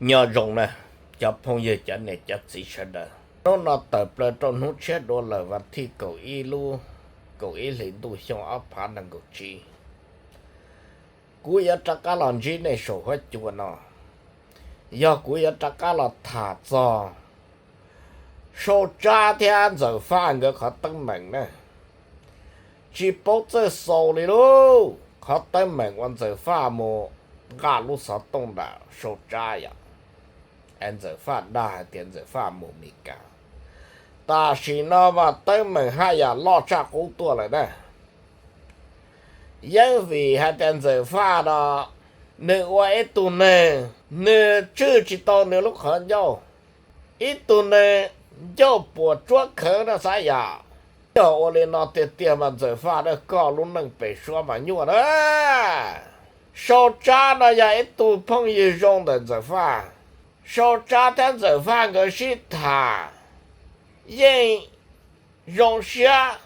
Nyob zoo na, cov phooj ywg cov niam cov txiv sawv daws. Hnub no tawm plaws rau hnub tshiab dua lawm, vas thij kaum ib lub, kaum ib hlis ntuj xyoo ob phav nees nkaum tsib. Kuv yuav rov qab los ntsib nej saum huab cua no, yog kuv yuav rov qab los tham txog Sau Tsab thiab Ntxawm Faj nkawd qhov teeb meem na. Tsis paub txawj xaus li lauj, qhov teeb meem uas Ntxawm Faj mus nqa lub xov tooj ntawm Sau Tsab yom. Ntxawm Faj dag hais tias Ntxawm Faj mus Mes Kas. Tam sim no mas teeb meem haj yam loj tshaj qub tuaj lawm na. Yeeb vim hais tias Ntxawm Faj no, nws ua ib tug neeg, nws tswj tsis tau nws lub qhov ncauj. Ib tug neeg ncauj puas tsuab khawv na xav yam. Yog ua li no tiag tiag mas Ntxawm Faj na, koj lub neej pem suab mas nyuaj na. Sau Tsab no yog ib tug phooj ywg zoo ntawm Ntxawm Faj. Sau Tsab thiab Ntxawm Faj nkawd sib tham yeej zoo siab,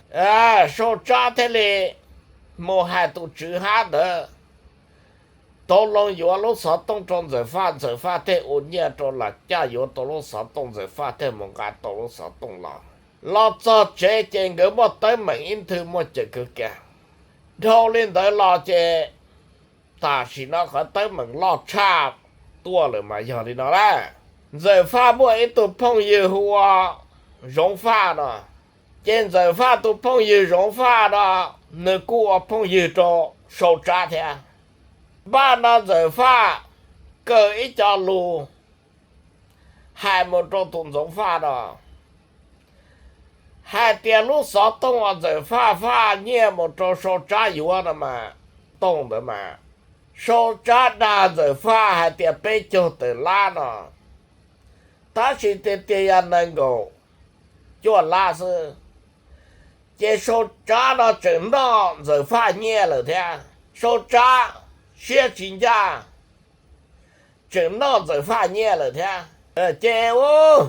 Sau Tsab thiaj li mus hais tus tswv hab ntawd tau loo yuav lub xov tooj rau Ntxawm Faj, Ntxawm Faj thiaj ua nyiaj rau los caj yuav tau lub xov tooj, Ntxawm Faj thiaj mus nqa tau lub xov tooj los. Los txog tsev ces nkawd muaj teeb meem ib nthwv muaj cawm kwv kiag. Dhau li ntawd los ces tam sim no qhov teeb meem loj tshaj tuaj lawm mas yog li no na. Ntxawm Faj muaj ib tug phooj ywg hu ua Zoov Faj no, ces Ntxawm Faj tus phooj ywg Zoov Faj no, nws kuj ua phooj ywg rau Sau Tsab thiab. Npaj no Ntxawm Faj kaw ib co lus hais mus rau tus Ntxoov Faj no hais tias lub xov tooj uas Ntxawm Faj faj nyiaj mus rau Sau Tsab yuav no mas, tooj ntawd mas, Sau Tsab dag Ntxawm Faj hais tias peb caug tawm lab no, tab sis tiag tiag yog nees nkaum cuaj lab xwb. Ces Sau Tsab no tseem noj Ntxawm Faj nyiaj lawm thiab. Sau Tsab siab tsis ncaj, tseem noj Ntxawm Faj nyiaj lawm thiab. Ces u,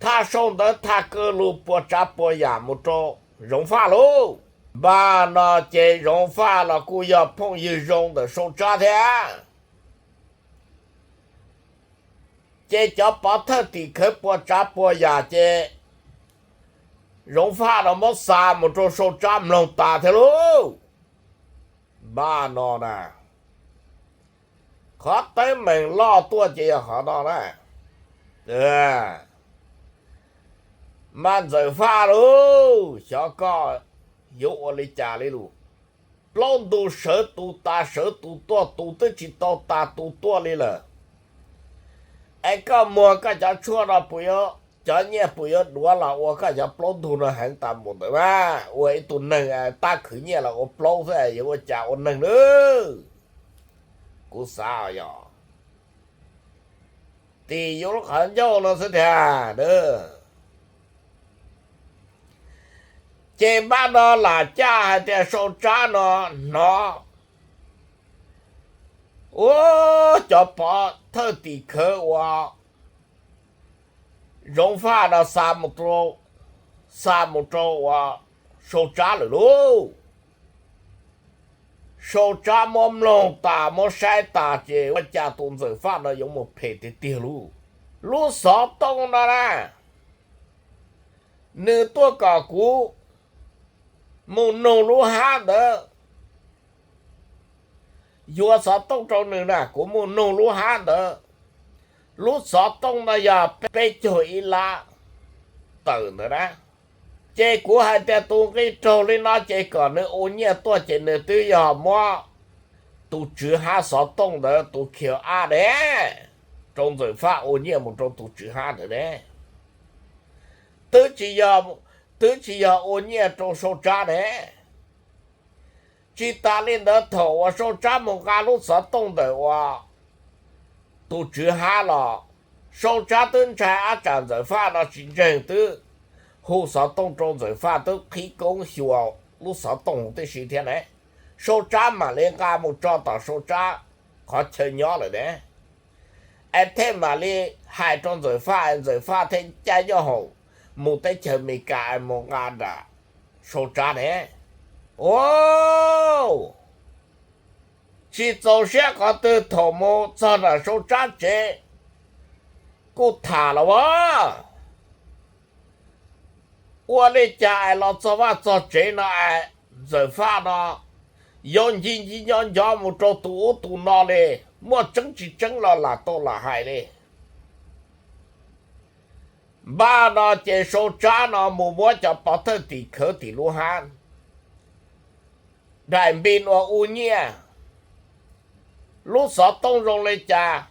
thaj sau ntawd thaj kaw lus puas tsav puas yam mus rau Zoov Faj lauj. Npaj no ces Zoov Faj los kuj yog phooj ywg zoo ntawm Sau Tsab thiab. Ces cov pov thawj tim khawv puas tsav puas yam ces Zoov Faj no muab xa mus rau Sau Tsab mloog tas thiab lauj. Npaj no na, qhov teeb meem loj tuaj ces yog qhov no na. Mas Ntxawm Faj lauj, xyov koj yuav ua li cas li lus. Plaub ntug sawv tus tas sawv tus tuaj, tus twb tsis tau tas tus tuaj li lawm. Es koj muag koj cov tshuaj no puas yuav, cov nyiaj puas yuav duav los ua koj cov plaub ntug no heev tas mus ntawd mas? Ua ib tug neeg tab khwv nyiaj los ua plaub xwb yuav ua cas ua neeg na? Kuv xav yog tim yuav lub qhov ncauj no xwb tiag. Ces npaj no lam caj hais tias Sau Tsab no hnov ua cov pov thawj tim khawv uas Zoov Faj no xa mus rau, xa mus rau uas Sau Tsab lawm lauj. Sau Tsab muab mloog tas muab saib tas ces ua cas tus Ntxawm Faj no yuav mus phem tiag tiag lauj. Lub xov tooj no na, nws tuaj kom kuv mus nug lub hab ntawd, yuav xov tooj rau nws na, kuv mus nug lub hab ntawd. Lub xov tooj no yog peb caug ib lab tawm ntawd na. Ces kuv hais tias tus nqi raug li no ces kom nws ua nyiaj tuaj ces nws twb yog muab tus tswv hab xov tooj ntawd tus Q R ne rau Ntxawm Faj ua nyiaj mus rau tus tswv hab ntawd ne. Twb tsis yog, twb tsis yog ua nyiaj rau Sau Tsab ne. Tsis tas li ntawd, thaum uas Sau Tsab mus nqa lub xov tooj ntawm uas tus tswv hab los, Sau Tsab twb ntshai ab tsam Ntxawm Faj no tsis ntseeg twb hu xov tooj rau Ntxawm Faj twb qhib koob xyuas lub xov tooj tib si thiab ne. Sau Tsab mam li nqa mus tso tom Sau Tsab qhov chaw nyob lawm ne. Es thiaj mam li hais rau Ntxawm Faj, Ntxawm Faj thiaj caij nyob hoom mus teb chaws Amelikas es mus nqa nram Sau Tsab ne. Ua, tsis txaus siab qhov twg, thaum mus txog nram Sau Tsab tsev, kuj tham los as, ua li cas es los txog vaj txog tsev no es Ntxawm Faj no yuav ncig ncig nco nco mus rau tus ub tus no li, muaj tseeb tsis tseeb los lam tau lam hais li. Npaj no ces Sau Tsab no mus muab cov pov thawj tim khawv tim lub hab, daim npis uas u nyiaj, lub xov tooj zoo li cas,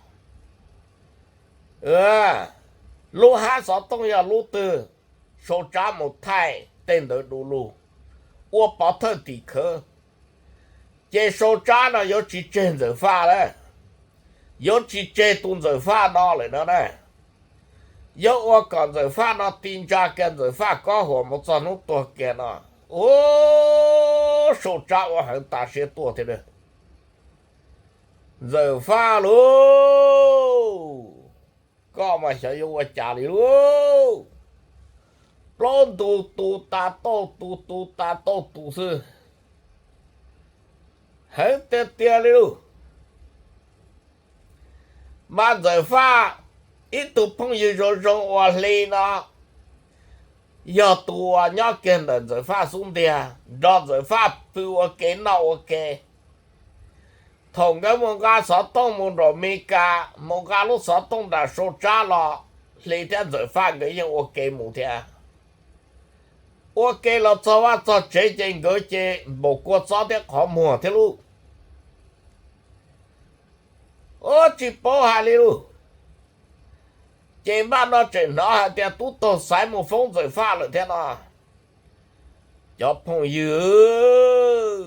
lub hab xov tooj yog lub twg, Sau Tsab mus thaij tej ntawd du lug, ua pov thawj tim khawv. Ces Sau Tsab no yuav tsis tseg Ntxawm Faj lawm, yuav tsis tseg tus Ntxawm Faj no lawm no na. Yuav ua kom Ntxawm Faj no ti ntsa kiag Ntxawm Faj kob huas mus txog hnub tuag kiag no. Ub, Sau Tsab ua heev tas siab tuaj thiab. Ntxawm Faj lauj, koj mas xyov yuav ua cas li lauj. Plaub ntug tu tas tauj tus, tu tas tauj tus xwb, heev tiag tiag li lauj. Mas Ntxawm Faj ib tug phooj ywg zoo zoo ua hli no, yog tus uas nyob kiag ntawm Ntxawm Faj xub ntiag, nrog Ntxawm Faj pw ua ke noj ua ke. Thaum nkawd mus nqa xov tooj mus nram Mes Kas, mus nqa lub xov tooj nram Sau Tsab los, hli thiab Ntxawm Faj nkawd yeej ua ke mus thiab. Ua ke los txog vaj txog tsev ces nkawd ces npaum kua txob thiab qhov muag thiab lauj. Ub, tsis paub hais li lauj. Ces npaj no tseem hnov hais tias Tub Taug Xaiv mus foob Ntxawm Faj lawm thiab no. Cov phooj ywg,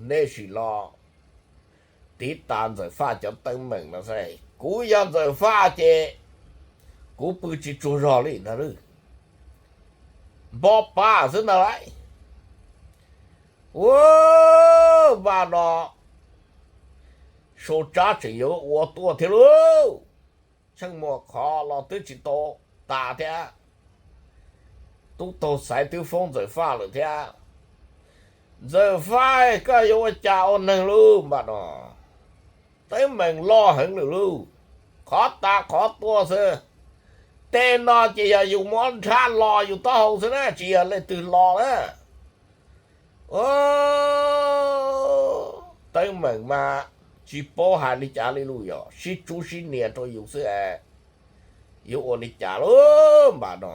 nej sim los tiv tas Ntxawm Faj cov teeb meem no xwb. Kuv yog Ntxawm Faj ces kuv pw tsis tsaug zog li no. Npo pa xwb ntag lauj. Ua, npaj no Sau Tsab tseem yuav ua tuaj thiab lauj. Tsheej muag qhov los twb tsis tau tas thiab. Tub Taug Xaiv twb foob Ntxawm Faj lawm thiab. Ntxawm Faj, koj yuav ua cas ua neeg lauj npaj no? Teeb meem loj heev lawm lauj. Qhov tas qhov tuaj xwb. Tej no ces yog yus muab nrhab los yus taub hau xwb na, tsis yog leej twg los na. Teeb meem mas tsis paub hais li cas li lauj, yog sib tsub sib nias rau yus xwb es yuav ua li cas lauj npaj no.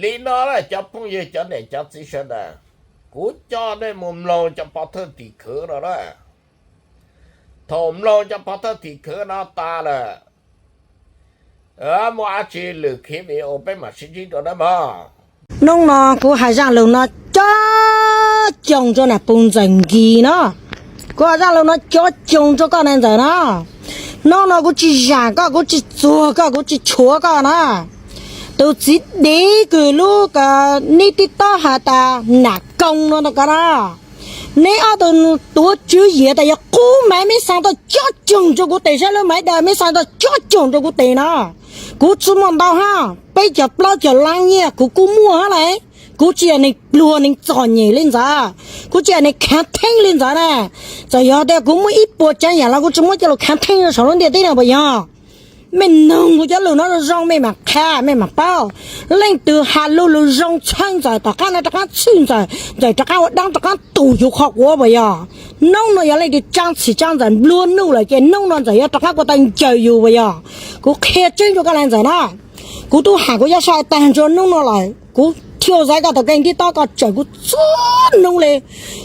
Li no na cov phooj ywg cov niam cov txiv sawv daws, kuv coj nej mus mloog cov pov thawj tim khawv no na. Thaum mloog cov pov thawj tim khawv no tas lawm, muaj dab tsi lwm khiv video peb mam sib ntsib dua na mog. Hnub no kuv hais zaj lus no cob coog rau nam pus ntxawm nkis no. Kuv hais zaj lus no cob coog rau koj na ntxawm na. Hnub no kuv tsis zam koj, kuv tsis txuag koj, kuv tsis tshuav koj na. Tus txiv dev kws lub nib tib tob has tas nam koo no ntag koj na. Neb ob tug tuav tswv yim tas yog qub maiv meb xaa tau cob coog rau kuv tes, saib lub maiv dawb meb xaa tau cob coog rau kuv tes no. Kuv tsis muaj ntau hab, peb caug plaub caug lab nyiaj kuv kuj muaj hab lauj. Kuv tsis yog neeg pluag neeg txom nyem li ntxawm, kuv tsis yog neeg khav theeb li ntxawm na. Txawm yog tias kuv muaj ib puas tsav yam los kuv tsis muab coj los khav theeb rau saum lub ntiaj teb no puas yog? Mej noog kuv cov lus no zoo zoo mej mam qha mej mam paub. Leej twg has lus lus zoo txheeb ntxawm tom qab no rov qab txhwj ntxawm, ntxawm rov qab ua dab rov qab tus yus qhov quav puas yog? Hnub no yog leej twg tsaa txhim tsaa ntxawm nplua nuj lawm ces hnub no ntxawm yuav rov qab ua tau ncaws yus puas yog? Kuv qhia tseeb rau koj le ntxawm na, kuv tub has kuv yab sab tag nrho hnub no lawm, kuv thiaj xaiv koj tau kev ntiab tob koj tsawm kuv txhua hnub li.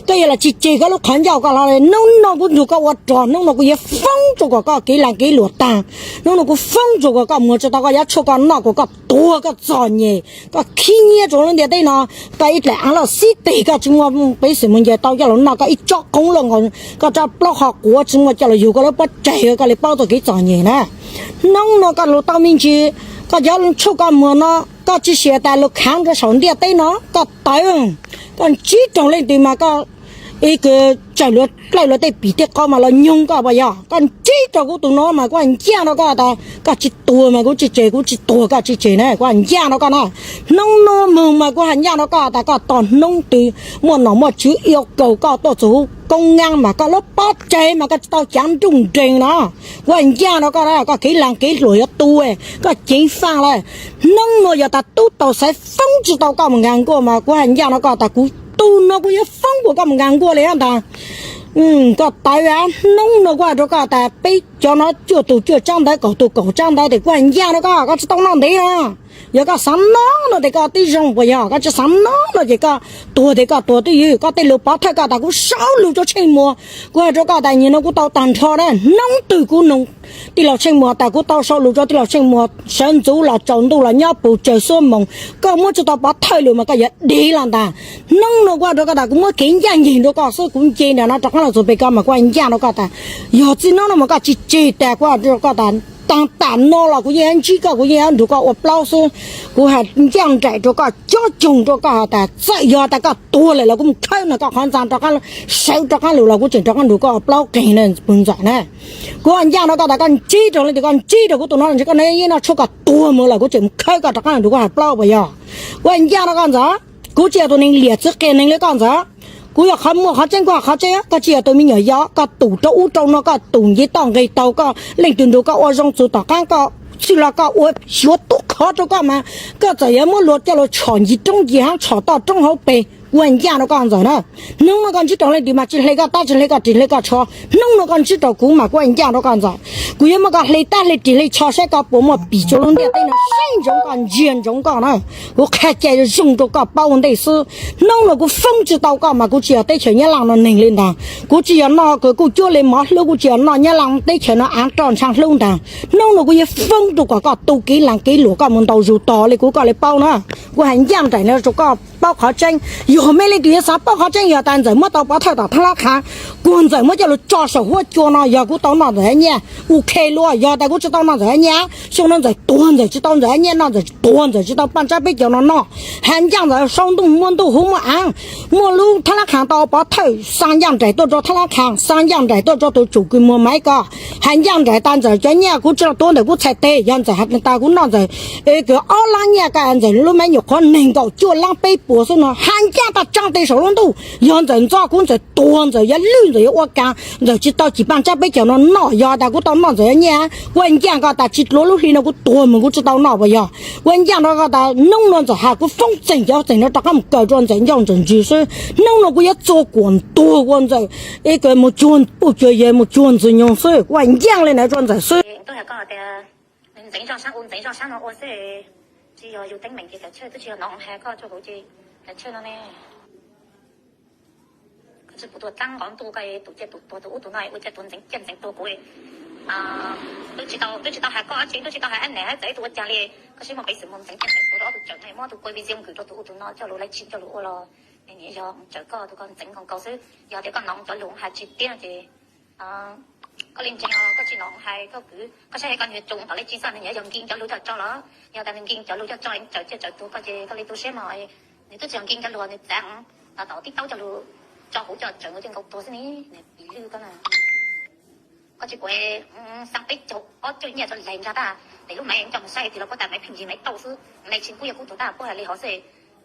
Koj yog los tsis tseg koj lub qhov ncauj koj hlo li. Hnub no kuv nrug koj ua rog, hnub no kuv yuav foob rau kom koj kev lag kev luam tag. Hnub no kuv foob rau kom koj muag tsis tau koj yab tshuaj koj noj, kom koj tuag koj txom nyem koj khib nyiab rau lub ntiaj teb no. Koj ib dlaim av loj xib teg koj tsis muaj peev xwm mus ncaws tau coj los noj, koj ib tsob qoob loj nkaus koj tsob plaub qhov quav tsis muaj coj los yug koj lub pob tsaig koj li paub txoj kev txom nyem na. Hnub no koj lus tau me ntsis, koj cov tshuaj koj muag no, koj tsis sim tas lus khav rau saum ntiaj teb no koj tawv. Koj ntsib raug leej twg mas koj ib kws tsawm luag dlawb luag tej pim tej qau mas los nyoog koj puas yog? Koj ntsib raug kuv tus no mas kuv has ncaj rau koj tas koj tsis tuag mas kuv tsis tseg, kuv tsis tuag koj tsis tseg na, kuv has ncaj rau koj na. Hnub no moog mas kuv has ncaj rau koj tas koj tos hnub twg muaj nom muaj tswv yuav kaug koj tuaj txug koob ngaa mas koj lub pob tsaig mas koj tsis tau caav nruj nreeg no. Kuv hais ncaj rau koj, koj kev laag kev hluas yuav tu, koj ceev faj lawm. Hnub nuav yog tas tub tau xaiv foob tsis tau koj mus nkaag nkuaj mas kuv hais ncaj rau koj tas kuv tug nuav kuv yuav foob kuas koj mus nkaag nkuaj li ntag. Koj tawv, hnub nuav kuv hais rau koj tas peb cov no cuaj tug cuaj tsab ntawv, kaum tug kaum tsab ntawv tes kuv hais ncaj rau koj, koj tsis tau noj ntev no. Yog koj xaav noj no tes koj tib zoo puas yog? Koj tsis xaav noj no ces koj tuag tes koj tuag twj ywm. Koj tej lus pov thawj koj tas kuv sau lus rau Tsheej Muas, kuv hais rau koj tas nyim no kuv tau tag nrho na. Hnub twg kuv noog tij laug Tsheej Muas tas kuv tau sau lus rau tij laug Tsheej Muas sawv ntxuv los tsaus ntuj los nyob puas tsawg xuab moos, koj muab tsis tau pov thawj lus mas koj yuav dev los ntag. Hnub nuav kuv hais rau koj tas kuv muab kev ncaj nceeg rau koj xwb, kuv nce nram no rov qaab los txug pem koj mas kuv hais ncaj rau koj tas yog txij hnub no mas koj tsis tseg tas kuv hais rau koj tas taag tam no los kuv yeej yuav ntsib koj, kuv yeej yuav nrug koj ua plaub xwb. Kuv hais ncaj nraim rau koj, cob coog rau koj has tas txawm yog tas koj tuag lawm los kuv mus khawb no koj qhov ntxa rov qaab, sawv rov qaab lug los kuv tseem rov qaab nrug koj ua plaub qeeg na puag ntxawm na. Kuv hais ncaj rau koj tas koj ntsib rau leej twg, koj ntsib rau kuv tus no, koj noj ib noj tshuaj koj tuag mus lawm kuv tseem mus khawb koj rov qaab nrug kuv ua plaub puas yog? Kuv hais ncaj rau koj ntxawm, kuv tsis yog tus neeg liam txwv qias neeg li koj ntxawm. Kuv yog qhov muaj qhov tseeb, kuv hais qhov tseeb, koj tsis yog tus me nyuam yog koj tus rau ub rau no, koj tus nce toj nqis taug, koj leej twg nrug koj ua zoo txug tom qaab koj txhij los koj ua xyuav tub qhov rau koj mas koj txawm yuav muab luag coj luag tshom ncig roob ncig haav, tshom toj roob hauv pes. Kuv hais ncaj rau koj ntxawm na, hnub no koj ntsib rau leej twg mas tsis hle koj tab tsis hle koj ris hle koj tsho, hnub no koj ntsib rau kuv mas kuv hais ncaj rau koj ntxawm, kuv yuav muab koj hle tab hle ris hle tsho saib koj puas muaj pim rua lub ntiaj teb no saib ntsoov koj ntsia ntsoov koj na. Kuv qhia cai zoo rau koj paub ua ntej xwb, hnub no kuv foob tsis tau koj mas kuv tsis yog teb chaws Nyab Laj no neeg li ntag. Kuv tsis yog noj kuj cuab li mov hlub, kuv tsis yog noj Nyab Laj teb chaws no av roj ntsha hlub ntag. Hnub no kuv yuav foob rau kom koj tu kev laag kev luam koj mus ntaus zug tog li kuv koj li paub na. Kuv hais ncaj nraim no rau koj paub qhov tseeb, yog mej leej twg yuav xav paub qhov tseeb yog tas Ntxawm muab tau pov thawj tom Thab Lab Qhaav, kuas Ntxawm muab coj lug tso saum huab cua no yog kuv tau noj Ntxawm nyiaj, u khe luaj, yog tas kuv tsis tau noj Ntxawm nyiaj, xyoo no Ntxawm tuag Ntxawm tsis tau Ntxawm nyiaj noj, Ntxawm tuag Ntxawm tsis tau paj tsab peb caug no noj. Has ncaj Ntxawm sau ntuj muaj ntuj huv muaj aav, muaj lub Thab Lab Qhaav tau pov thawj xa ncaj nraim tuaj rau Thab Lab Qhaav, xa ncaj nraim tuaj rau tus tsum kws muag maiv ko. Has ncaj nraim tas Ntxawm cov nyiaj kuv tsis los tuav ntawm kuv txhais tes, yog Ntxawm has tas kuv noj Ntxawm kws ob lab nyiaj ko Ntxawm lub maiv nyuam qhuav neeg nkaum cuaj lab peb puas xwb no, has ncaj tas tsaa tes saum lub ntuj, yog Ntxawm ntxov kuv Ntxawm tuag Ntxawm yuav lwj Ntxawm yuav ua kaas, Ntxawm tsis tau cim paj tsab peb caug no noj, yog tas kuv tau noj Ntxawm nyiaj, kuv has ncaj koj tas tsis dlua lub hli no kuv tuag mus kuv tsis tau noj puas yog? Kuv has ncaj rau koj tas hnub no Ntxawm has kuv foob txeem cov txeem no rov qab mus kaw rua Ntxawm ncauj Ntxawm ntsws xwb, hnub no kuv yuav txua kuam tuag ua Ntxawm, mus cuag puj cuag yawg mus cuag Ntxwg Nyoog xwb, kuv has ncaj li ntawd rua Ntxawm xwb. Ntxeev zoj saab ua, ntxeev zoj saab no ua xwb, tsis yog yug teeb meem ces kav chawj, twb tsis yog no has koj rua kuv ces kav chawj no ne. Koj tsis pum tuag dlaab nqov ntuj koj tus ciaj tus tuag tus ub tus no ua ciaj tuag ntxeev ciaj ntxeev tuag kuv. Twb tsis tau, twb tsis tau has koj dab tsi, twb tsis tau has ab nam hab txawv tus ua caag li. Koj sib muaj peev xwm mus ntxeev ciaj ntxeev tuag rau ob tug tsawm no, muab tus kua video nkws rau tus ub tus no coj lug live stream coj lug ua los, yog tsawm koj tus koj ntxeev nkaus nkaus xwb. Yog tias koj hnov cov lug has tsis tiag ces koj li ntseeg, koj tsis hnov hais koj kwv, koj saib koj niag tsoom tom live stream xwb, nws yog nki cov lug coj tso los? Yog tas nws nki cov lug coj tso tsawm ciaj tsawm tuag koj ces koj li tu siab mog. Nws twb tsis yog nki cov lug, nws txav tom tib taub coj lug tso huv coj tsawm nkaus ciaj nkaus tuag xwb ne, nws pim lwj koj na. Koj tsis pum xaa peb caug ob cuj nyiaj tso laig ntsa tag, tes lub maiv coj mus saib tig los puab tas maiv pheej yig maiv tauj xwb, live stream kuj yog kuj tuag tag puab has li hov xwb.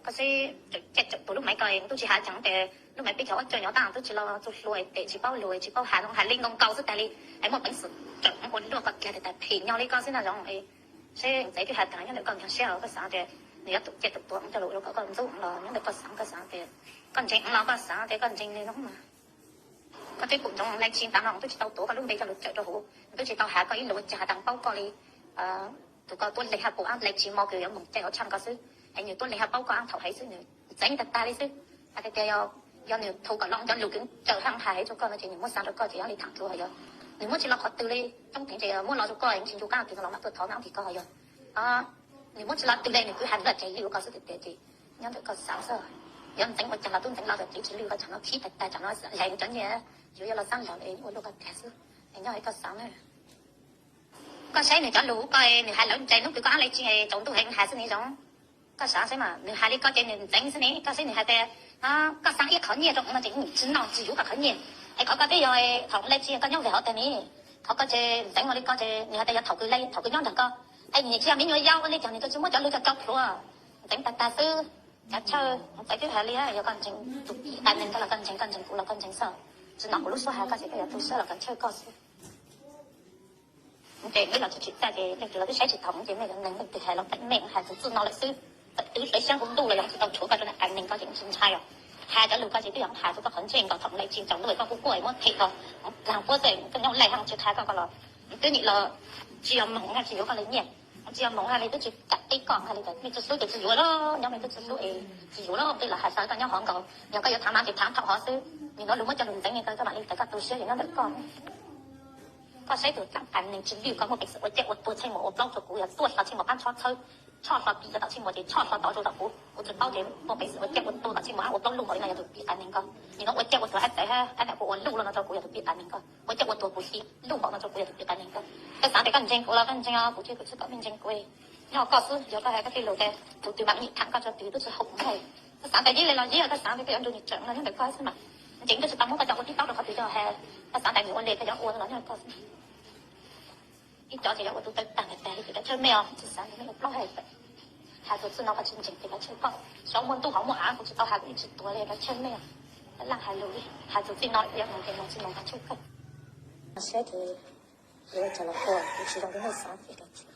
Koj saib, tsawm ciaj tsawm tuag lub maiv ko, tub tsis has tseeb tes lub maiv peb caug ob cuj nyob tag tub tsis los txug hlua tes tsis paub lug tsis paub has, has li nkaus nkaus xwb tag li. Es muaj peev xwm tsawm ua luaj koj kiag tas phim nyog li koj xwb na zoo. Seb ntxeev twb has tas nyob ntawm koj nkag siab los koj xaav tias nws yuav tus ciaj tus tuag coj lug ua kom koj ntxub los nyob ntawm koj xaav, koj xaav tias koj ntseeg los koj xaav tias koj ntseeg li no mas. Koj twb pum ntsoov live stream tav no tub tsis tau tuav koj lub npe coj lug tsawm rau huv, tub tsis tau has koj ib lus ua cas has tas paub koj li. Tus koj tuab leeg hab pum ab live stream mo kws yuav moog caij hov tshaj koj xwb, es nws tuab leeg hab paub koj ab thaum heev xwb, nws ntxeev tag tag li xwb. Has tias yog nws thu kom loo cov lus kws tsawm hab has heev rua koj no ces nws muab xa rau koj ces yog li tham dlua yog nws muab tsis los qhov twg li. Coob teev ces muab los rua koj es tsis ncu kab kws los mam tuaj thov na tig koj yog nws muab tsis los twg li, nws kwv has nws los tseg lwj ua koj xwb tiag tiag ces nyob ntawm koj xaav xwb. Yuav ntxeev ua cas los tub ntxeev los txawm cev tsis lwj koj tsam no khib tag tag tsam no lees cov nyiaj yuav yuav los xab laug ua luaj koj kiag xwb. Es nyob koj xaav na. Koj saib nws cov lus koj, nws has lawv ntse hnub kws koj ab live stream tsaus ntuj heev has xwb ne zoo. Koj xaav saib mas nws has li koj ces nws ntxeev xwb ne. Koj saib nws has tias koj xaa ib qhov nyiaj rau no ces tsis noj tsis yuav koj qhov nyiaj. Es qhov koj twb yog thaum live stream koj nyob ve hov tag ne. Qhov koj ces ntxeev ua li koj ces nws has tias yog thaum kws li thaum kws nyob nrog koj, es nws tsis yog me nyuam yaus ua li cas nws tsis muab cov lus coj tso plhuav. Ntxeev tag tag xwb. Kav chawj, ntxeev twb has li yog koj ntseeg tus pim tas neeg koj los koj ntseeg, koj ntseeg kuv los koj ntseeg xwb. Tsis hnov kuv lub suab hais koj ces koj yuav tu siab los koj ntshaw koj xwb. Ces mej los tsis tsim txaj ces leej twg los twb saib tsis taus, ces mej cov neeg leej twg hais los pem mej hais txog txij no lawm xwb. Txawm twv hlawv xyab nkuj ntuj los yog tsis tau tshuav koj rau ntawm qab nees koj ces tsis ntshai os. Hais cov lus koj ces twb yog hais rau koj qhov ntsej nkaus thaum lawv tsis ncaum ntuj koj kuj quaj muab them tau, lag puab txawj koj nyob lais haj tsis hais koj koj los twb nim los tsis yog moos haj tsis yuav koj li nyiaj, tsis yog moos haj li twb tsis kam teb koj haj li cas mej tsis hlub ces tsis yuav los nyob mej twb tsis hlub es tsis yuav los peb los hais xav koj nyob hov nkaus, yog koj yuav tham mas ces tham thaum hov xwb. Nim no lus muab cov lus ntxeev li koj mam li tawm koj tu siab ces nyob ntawm koj. Koj saib tus txaj qab nees tsis lwj koj muaj peev xwm ua ciaj ua tuag tsheej muas ua plaub rau kuv yog tuaj hlo tsheej muas qab tshob txhawb, tshob hlo pis rau tom tsheej muas ces tshob hlo tod rau tom kuv, kuv tsis paub ces muaj peev xwm ua ciaj ua tuag tom tsheej muas ua plaub luj npaum li no yog tus pib qab nees koj. Nim no ua ciaj ua tuag ab txawv hab ab nam kuv ua luj los no rau kuv yog tus pib qab nees koj. Ua ciaj ua tuag kuv xis luj npaum no rau kuv yog tus pib qab nees koj. Koj xav tias koj ntseeg kuv los koj ntseeg os, kuv tsis, kuv tsis kom mej ntseeg kuv. Nyob koj xwb, yog koj hais koj tej lus tias tus twg mam li tham koj rau twg twb tsis haum mej. Koj xav tias yib li los yib, koj xav tias koj yuav nrug niam tseem los nyob ntawm koj xwb mas. Ntseeg twb tsis tau muab koj cov ua tib taub rau qhov twg yog hais, koj xav tias nws ua li koj yuav ua los nyob koj xwb. Ib cov ces yuav ua tus tawv tag tag li ces kav tsij mej os, tsis xav tias mej ua plaub hais. Hais txog txij no koj tsis ntseeg ces kav tsij koj. Xyov muaj ntuj hauv muaj av kuv tsis tau hais kuv yeej tsis tuav li, kav tsij mej os. Laj hais lus li hais txog txij no yuav mus ces mus, tsis mus kav tsij koj. Siab ces yuav tsam los ua kuv tsis zoo li nej xav ces kav tsij.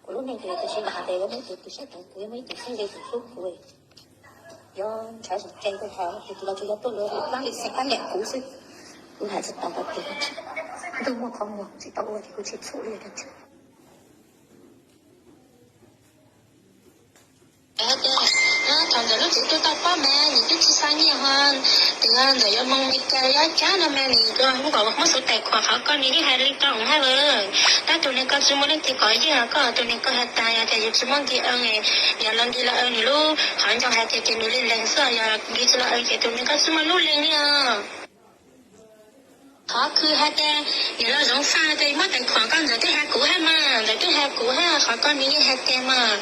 Kuv lub neej ces kuv tsis hais tias yuav muaj ib tug tu siab rau kuv, yuav muaj ib tug txheeb ze tus hlub kuv, yuav ntshaw tus tsev kuv hais tus tus los tsuas yog tuaj lua lub plab li xeem pab nyiam kuv xwb. Kuv hais tsis tau qhov twg, ntuj muaj qhov muag kuv tsis tau ua ces kuv tsis txhum li kav tsij. Hais tias, thaum ntawd lub tsev tuaj tau pob mas nws twb tsis xa nyiaj ho, tus ntawd yuav moo Meskas yuav cab no mas nws muab kom muab xuv tais khuam qhov koj nws yeej hais li koj hais lawm. Tab tus nws koj tsis muaj leej twg kov yeej os, koj tus nws koj hais tas yog tias yus tsis muaj nkis ees, yog los nkis los ees nws lub qhov ncauj hais tias ces nws li lees xwb, yog nkis tsis los ees ces tus nws koj tsis muaj lub lees li os. Qhov khw hais tias nws los zoov faj tias muab tais khuam koj ntawd twb hais kuv hab mas, ntawd twb hais kuv hab, qhov koj nws yeej hais tias mas.